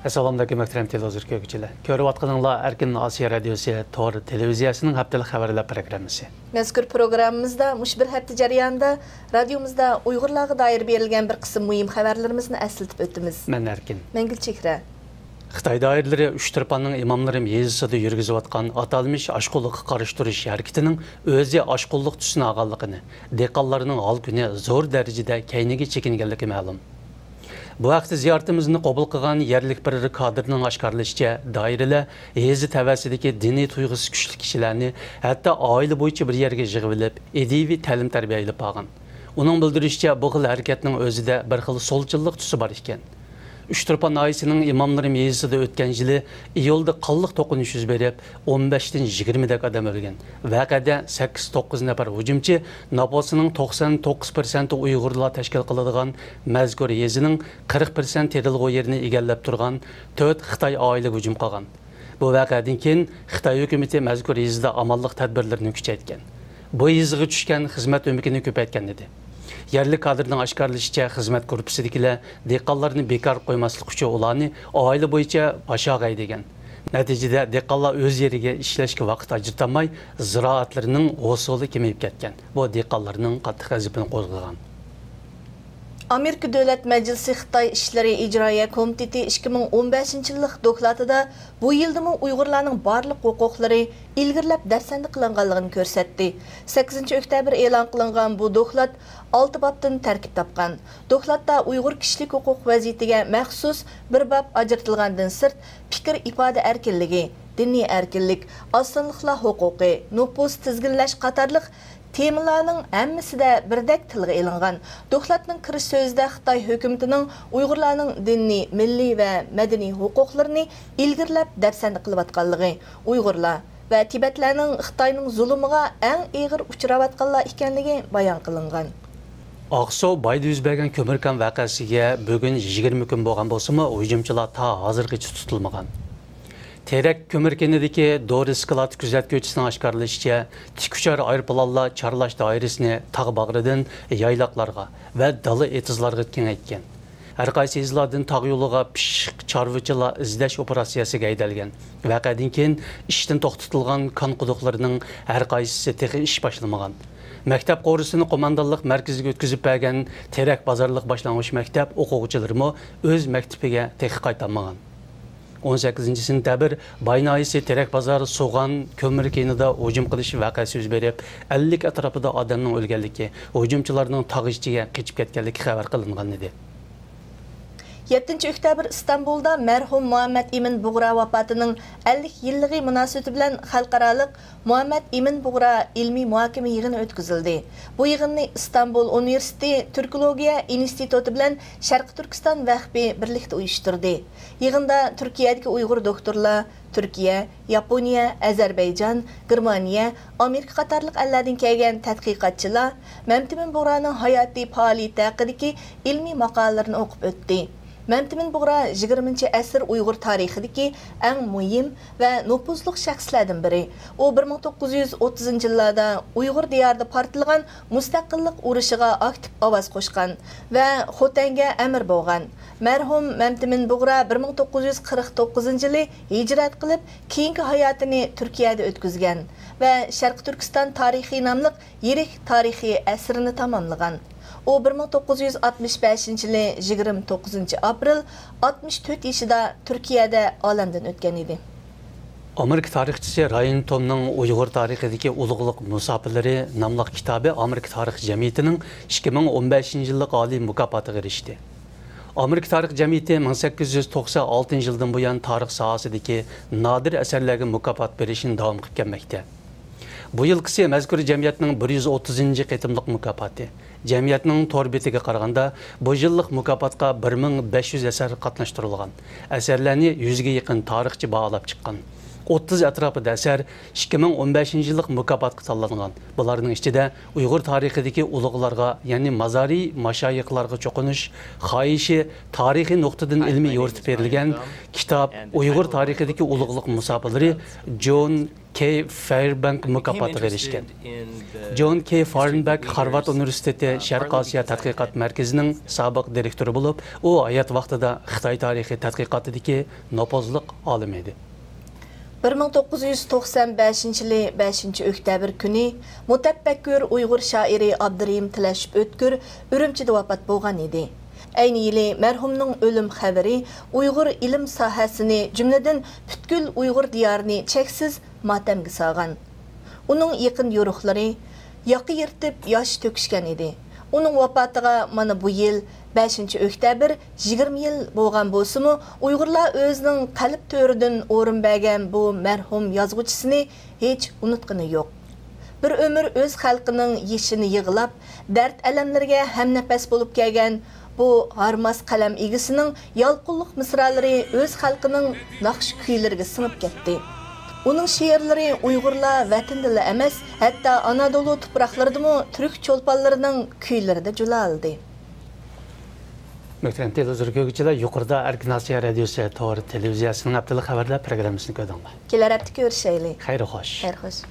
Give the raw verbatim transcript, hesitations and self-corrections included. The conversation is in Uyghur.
ئەسسالامۇئەلەيكۇم، مۆھتەرەم تېلېۋىزور كۆرگۈچىلەر. كۆرۈۋاتقىنىڭلار ئەركىن ئاسىيا رادىيوسى تور تېلېۋىزىيەسىنىڭ ھەپتىلىك خەۋەرلەر پروگراممىسى. مەزكۇر پروگراممىمىزدا مۇشۇ بىر ھەپتە جەريانىدا رادىيومىزدا ئۇيغۇرلارغا دائىر بېرىلگەن بىر قىسىم مۇھىم خەۋەرلىرىمىزنى ئەسلىتىپ ئۆتىمىز. مەن ئەركىن. مەن گۈلچېھرە. خىتاي دائىرىلىرى ئۇچتۇرپاننىڭ ئىمام نېرىم يېزىسىدا يۈرگۈزۈۋاتقان ئاتالمىش ئاشقۇنلۇققا قارشى تۇرۇش ھەرىكىتىنىڭ ئۆزى ئاشقۇنلۇق تۈسىنى ئالغانلىقىنى، دېھقانلارنىڭ ھال-كۈنى زور دەرىجىدە كەينىگە چېكىنگەنلىكى مەلۇم. بۇ ھەقتە زىيارىتىمىزنى قوبۇل قىلغان يەرلىك بىر كادىرنىڭ ئاشكارىلىشىچە، دائىرىلەر يېزا تەۋەسىدىكى دىنىي تۇيغۇسى كۈچلۈك كىشىلەرنى ھەتتا ئائىلە بويىچە بىر يەرگە يىغىۋېلىپ، ئىدىيىۋى تەلىم-تەربىيە ئېلىپ بارغان. ئۇنىڭ بىلدۈرۈشىچە، بۇ خىل ھەرىكەتنىڭ ئۆزىدە بىر خىل سولچىللىق تۈسى بار ئىكەن. ئۇچتۇرپان ناھىيەسىنىڭ ئىمام نېرىم يېزىسىدا ئۆتكەن يىلى ئىيۇلدا قانلىق توقۇنۇش يۈز بېرىپ، ئون بەشتىن يىگىرمىدەك ئادەم ئۆلگەن. ۋەقەدە سەككىز توققۇز نەپەر ھۇجۇمچى نوپۇسىنىڭ توقسان توققۇز پىرسەنتى ئۇيغۇرلار تەشكىل قىلىدىغان مەزكۇر يېزىنىڭ قىرىق پىرسەنت تېرىلغۇ يېرىنى ئىگىلەپ تۇرغان تۆت خىتاي ئائىلىگە ھۇجۇم قىلغان. بۇ ۋەقەدىن كېيىن خىتاي ھۆكۈمىتى مەزكۇر يېزىدا ئامانلىق تەدبىرلىرىنى كۈچەيتكەن. بۇ يېزىغا چۈشكەن خىزمەت ئۆمىكىنى كۆپەيتكەن ئىدى. يەرلىك كادىرنىڭ ئاشكارىلىشىچە، خىزمەت گۇرۇپپىسىدىكىلەر دېھقانلارنى بىكار قويماسلىق ئۈچۈن ئۇلارنى ئائىلە بويىچە باشاغاي دېگەن. نەتىجىدە، دېھقانلار ئۆز يېرىگە ئىشلەشكە ۋاقىت ئاجرىتالماي، زىرائەتلىرىنىڭ ھوسۇلى كېمىيىپ كەتكەن. بۇ دېھقانلارنىڭ قاتتىق غەزىپىنى قوزغىغان. ئامېرىكا دۆلەت مەجلىسى خىتاي ئىشلىرى ئىجرائىيە كومىتېتى ئىككى مىڭ ئون بەشىنچى يىللىق دوكلاتىدا بۇ يىلدىمۇ ئۇيغۇرلارنىڭ بارلىق ھوقۇقلىرى ئىلگىرىلەپ دەپسەندە قىلىنغانلىقىنى كۆرسەتتى. سەككىزىنچى ئۆكتەبىر ئېلان قىلىنغان بۇ دوكلات ئالتە بابتىن تەركىب تاپقان. دوكلاتتا ئۇيغۇر كىشىلىك ھوقۇق ۋەزىيىتىگە مەخسۇس بىر باب ئاجرىتىلغاندىن سىرت، پىكىر ئىپادە ئەركىنلىكى، دىنىي ئەركىنلىك، ئاز سانلىقلار ھوقۇقى، نوپۇس تىزگىنلەش قاتارلىق تېمىلارنىڭ ھەممىسىدە بىردەك تىلغا ئېلىنغان. دوكلاتنىڭ كىرىش سۆزىدە خىتاي ھۆكۈمىتىنىڭ ئۇيغۇرلارنىڭ دىنىي، مىللىي ۋە مەدەنىي ھوقۇقلىرىنى ئىلگىرىلەپ دەپسەندە قىلىۋاتقانلىقى، ئۇيغۇرلار ۋە تىبەتلەرنىڭ خىتاينىڭ زۇلۇمىغا ئەڭ ئېغىر ئۇچراۋاتقانلار ئىكەنلىكى بايان قىلىنغان. ئاقسۇ بايدا يۈز بەرگەن كۆمۈر كان ۋەقەسىگە بۈگۈن يىگىرمە كۈن بولغان بولسىمۇ، ھۇجۇمچىلار تا ھازىرغىچە تۇتۇلمىغان. تېرەك كۆمۈر كېنىدىكى دورا سكلات كۆزەتكۈچىسىنىڭ ئاشكارىلىشىچە، تىك ئۇچار ئايروپىلانلار چارلاش دائىرىسىنى تاغ باغرىدىن يايلاقلارغا ۋە دالا ئېتىزلارغا كېڭەيتكەن. ھەر قايسى يېزىلاردىن تاغ يولىغا پىششىق چارۋىچىلار ئىزدەش ئوپېراتسىيەسىگە ھەيدەلگەن. ۋەقەدىن كېيىن ئىشتىن توختىتىلغان كان قۇدۇقلىرىنىڭ ھەر قايسىسى تېخى ئىش باشلىمىغان. مەكتەپ قورۇسىنى قوماندانلىق مەركىزىگە ئۆتكۈزۈپ بەرگەن تېرەك بازارلىق باشلانغۇچ مەكتەپ ئوقۇغۇچىلىرىمۇ ئۆز مەكتىپىگە تېخى قايتالمىغان. ئون سەككىزىنچى سېنتەبىر باي ناھىيەسى تېرەك بازار سوغان كۆمۈر كېنىدا ھۇجۇم قىلىش ۋەقەسى يۈز بېرىپ، ئەللىك ئەتراپىدا ئادەمنىڭ ئۆلگەنلىكى، ھۇجۇمچىلارنىڭ تاغ ئىچىگە قېچىپ كەتكەنلىكى خەۋەر قىلىنغان ئىدى. يەتتىنچى ئۆكتەبىر ئىستانبۇلدا مەرھۇم مۇھەممەد ئىمىن بۇغرا ۋاپاتىنىڭ ئەللىك يىللىقى مۇناسىۋىتى بىلەن خەلقئارالىق مۇھەممەد ئىمىن بۇغرا ئىلمىي مۇھاكىمە يىغىنى ئۆتكۈزۈلدى. بۇ يىغىننى ئىستانبۇل ئۇنىۋېرسىتېتى تۈركولوگىيە ئىنستىتۇتى بىلەن شەرقىي تۈركىستان ۋەقپى بىرلىكتە ئۇيۇشتۇردى. يىغىندا تۈركىيەدىكى ئۇيغۇر دوكتورلار، تۈركىيە، ياپونىيە، ئەزەربەيجان، گېرمانىيە، ئامېرىكا قاتارلىق ئەللەردىن كەلگەن تەتقىقاتچىلار مەمتىمىن بۇغرانىڭ ھاياتى، پائالىيىتى ھەققىدىكى ئىلمىي ماقالىلىرىنى ئوقۇپ ئۆتتى. مەمتىمىن بۇغرا يىگىرمىنچى ئەسىر ئۇيغۇر تارىخىدىكى ئەڭ مۇھىم ۋە نوپۇزلۇق شەخسلەردىن بىرى. ئۇ بىر مىڭ توققۇز يۈز ئوتتۇزىنچى يىللاردا ئۇيغۇر دىيارىدا پارتلىغان مۇستەقىللىق ئۇرۇشىغا ئاكتىپ ئاۋاز قوشقان ۋە خوتەنگە ئەمىر بولغان. مەرھۇم مەمتىمىن بۇغرا بىر مىڭ توققۇز يۈز قىرىق توققۇزىنچى يىلى ھىجرەت قىلىپ، كېيىنكى ھاياتىنى تۈركىيەدە ئۆتكۈزگەن ۋە شەرقىي تۈركىستان تارىخى ناملىق يىرىك تارىخىي ئەسىرىنى تاماملىغان. ئۇ بىر مىڭ توققۇز يۈز ئاتمىش بەشىنچى يىلى يىگىرمە توققۇزىنچى ئاپرېل ئاتمىش تۆت يېشىدا تۈركىيەدە ئالەمدىن ئۆتكەن ئىدى. ئامېرىكا تارىخچىسى رايان تومنىڭ ئۇيغۇر تارىخىدىكى ئۇلۇغلۇق مۇساپىلىرى ناملىق كىتابى ئامېرىكا تارىخ جەمئىيىتىنىڭ ئىككى مىڭ ئون بەشىنچى يىللىق ئالىي مۇكاپاتىغا ئېرىشتى. ئامېرىكا تارىخ جەمئىيىتى مىڭ سەككىز يۈز توقسان ئالتىنچى يىلدىن بۇيان تارىخ ساھەسىدىكى نادىر ئەسەرلەرگە مۇكاپات بېرىشنى داۋام قىلىپ كەلمەكتە. بۇ يىلقىسى مەزكۇر جەمئىيەتنىڭ بىر يۈز ئوتتۇزىنچى قېتىملىق مۇكاپاتى. جەمئىيەتنىڭ تور بېتىگە قارىغاندا، بۇ يىللىق مۇكاپاتقا بىر مىڭ بەش يۈز ئەسەر قاتناشتۇرۇلغان. ئەسەرلەرنى يۈزگە يېقىن تارىخچى باھالاپ چىققان. ئوتتۇز ئەتراپىدا ئەسەر ئىككى مىڭ ئون بەشىنچى يىللىق مۇكاپاتقا تاللانغان. بۇلارنىڭ ئىچىدە ئۇيغۇر تارىخىدىكى ئۇلۇغلارغا، يەنى مازارى ماشايىخلارغا چوقۇنۇش، خاھىشى، تارىخىي نۇقتىدىن ئىلمىي يورۇتۇپ بېرىلگەن كىتاب، ئۇيغۇر تارىخىدىكى ئۇلۇغلۇق مۇساپىلىرى جون كېي فېيربانك مۇكاپاتىغا ئېرىشكەن. جون كېي فارنبەك خارۋارد ئۇنىۋېرسىتېتى شەرقىي ئاسىيا تەتقىقات مەركىزىنىڭ سابىق دىرېكتورى بولۇپ، ئۇ ھايات ۋاقتىدا خىتاي تارىخى تەتقىقاتىدىكى نوپۇزلۇق ئالىم ئىدى. بىر مىڭ توققۇز يۈز توقسان بەشىنچى يىلى بەشىنچى ئۆكتەبىر كۈنى مۇتەپەككۇر ئۇيغۇر شائىرى ئابدۇرېھىم تىلەشىپ ئۆتكۈر ئۈرۈمچىدە ۋاپات بولغان ئىدى. ئەينى يىلى مەرھۇمنىڭ ئۆلۈم خەۋىرى ئۇيغۇر ئىلىم ساھەسىنى، جۈملىدىن پۈتكۈل ئۇيغۇر دىيارىنى چەكسىز ماتەمگە سالغان. ئۇنىڭ يېقىن يورۇقلىرى ياقا يىرتىپ ياش تۆكۈشكەن ئىدى. ئۇنىڭ ۋاپاتىغا مانا بۇ يىل، بەشىنچى ئۆكتەبىر، يىگىرمە يىل بولغان بولسىمۇ، ئۇيغۇرلار ئۆزىنىڭ قەلب تۆرىدىن ئورۇن بەرگەن بۇ مەرھۇم يازغۇچىسىنى ھېچ ئۇنتقىنى يوق. بىر ئۆمۈر ئۆز خەلقىنىڭ يېشىنى يىغلاپ، دەرد-ئەلەملىرىگە ھەمنەپەس بولۇپ كەلگەن بۇ ھارماس قەلەم ئىگىسىنىڭ يالقۇنلۇق مىسرالىرى ئۆز خەلقىنىڭ ناخشا كۈيلىرىگە سىڭىپ كەتتى. ئۇنىڭ شېئىرلىرى ئۇيغۇرلار ۋەتىنىدىلا ئەمەس، ھەتتا ئانادولۇ تۇپراقلىرىدىمۇ تۈرك چولپانلىرىنىڭ كۈيلىرىدە جۇلالىدى. مۆھتەرەم تېلېۋىزور كۆرگۈچىلەر، يۇقىرىدا ئەركىن ئاسىيا رادىيوسى تور تېلېۋىزىيەسىنىڭ ھەپتىلىك خەۋەرلەر پروگراممىسىنى كۆردۈڭلار. كېلەر ھەپتە كۆرۈشەيلى. خەير خوش. خەير خوش.